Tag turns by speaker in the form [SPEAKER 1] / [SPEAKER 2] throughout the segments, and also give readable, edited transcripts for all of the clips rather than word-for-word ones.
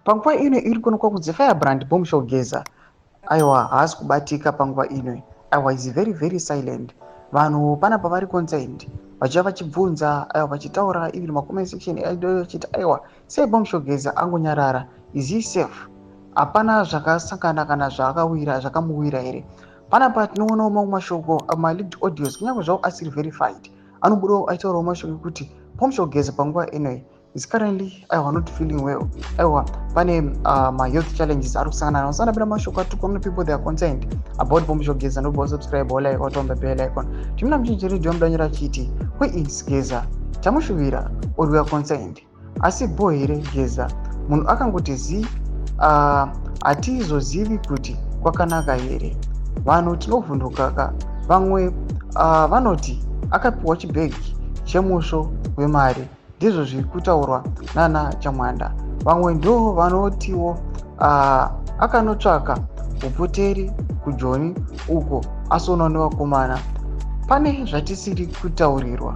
[SPEAKER 1] Panguva ino iri kuonekwa kunzi Firebrand Bombshell Geza, aiwa, haasi kubatika panguva ino. Aiwa, is very very silent. Vanhu panapa vari concerned, vachiva vachibvunza, aiwa, vachitaura even macomment section achiti, "Aiwa, sei Bombshell Geza angonyarara? Is he safe? Hapana zvakasangana kana zvaakawira zvakamuwira here?" Panapa tinoonawo mamwe mashoko, maleaked audios, kunyange zvavo asiri verified, anobudawo aitaurawo mashoko ekuti Bombshell Geza panguva inoyi is currently, aiwa, not feeling well. Aiwa, pane mahealth challenges ari kusangana nawo. Sanapinda mashoko atiri people, they are concerned about Bombshell Geza. Ndobva subscribe, like, watomba bell icon. Timuna muchinji radio mudanyira achiti, "Where is Geza? Tamushuvira or we are concerned. Asi bo here Geza? Munhu akangoti zi, hatizozivi kuti kwakanaka here. Vanhu tinovhunduka ka. Vamwe vanoti akapiwa chibhegi chemusvo wemari, ndizvo zviri kutaurwa nana Chamwanda. Vamwe ndo vanotiwo akanotsvaka upoteri kuJoni uko asonwa nevakomana. Pane zvatisiri kutaurirwa.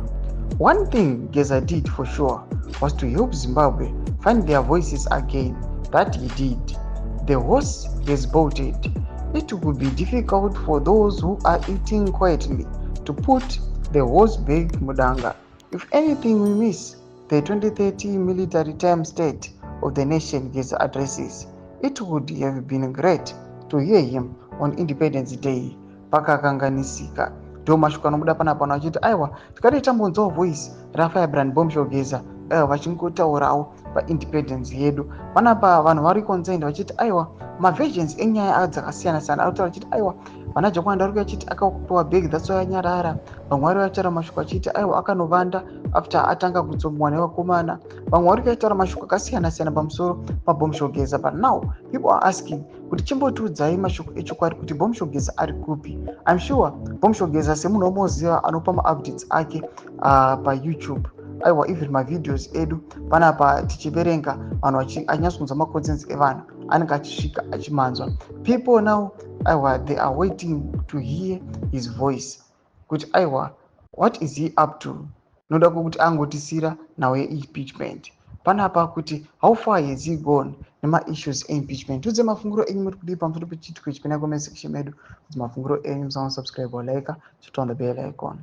[SPEAKER 1] One thing Geza did for sure was to help Zimbabwe find their voices again. That he did. The horse has bolted. It would be difficult for those who are eating quietly to put the horse back mudanga. If anything, we miss the 2030 military term State of the Nation Geza addresses. It would have been great to hear him on Independence Day. Pakakanganisika." Ndo mashoko anobuda panapa achiti, aiwa, tikadai tambonzwawo voice raFirebrand Bombshell Geza, aiwa, vachingotaurawo paindependence yedu. Panapa vanhu vari concerned vachiti, aiwa, maversions enyaya dzakasiyana siyana ari kutaura achiti, aiwa, vana Jakwanda vari achiti akapiwa bag, that's why anyarara. Vamwe vari vachitaura mashoko achiti, aiwa, akanovanda after atanga kutsomwa nevakomana. Vamwe vari kuitaura mashoko akasiyana siyana pamusoro paBombshell Geza. But now people are asking kuti, chimbotiudzai mashoko echokwadi kuti Bombshell Geza ari kupi. I'm sure Bombshell Geza, semunhu wamoziva anopa maupdates ake paYouTube, aiwa, even mavideos edu panapa tichiverenga, vanhu achinyatsonzwa maconcerns evanhu, anenge achisvika achimanzwa. People now, aiwa, they are waiting to hear his voice kuti, aiwa, what is he up to, noda kwokuti angotisira nhau yeimpeachment panapa, kuti how far has he gone nemaissues eimpeachment. Tiudze mafungiro enyu, muri kudii pamusoro pechiitiko ichi? Pinai comment section medu kuti mafungiro enyu. Musanosubscribe, walike, turn on the bell icon.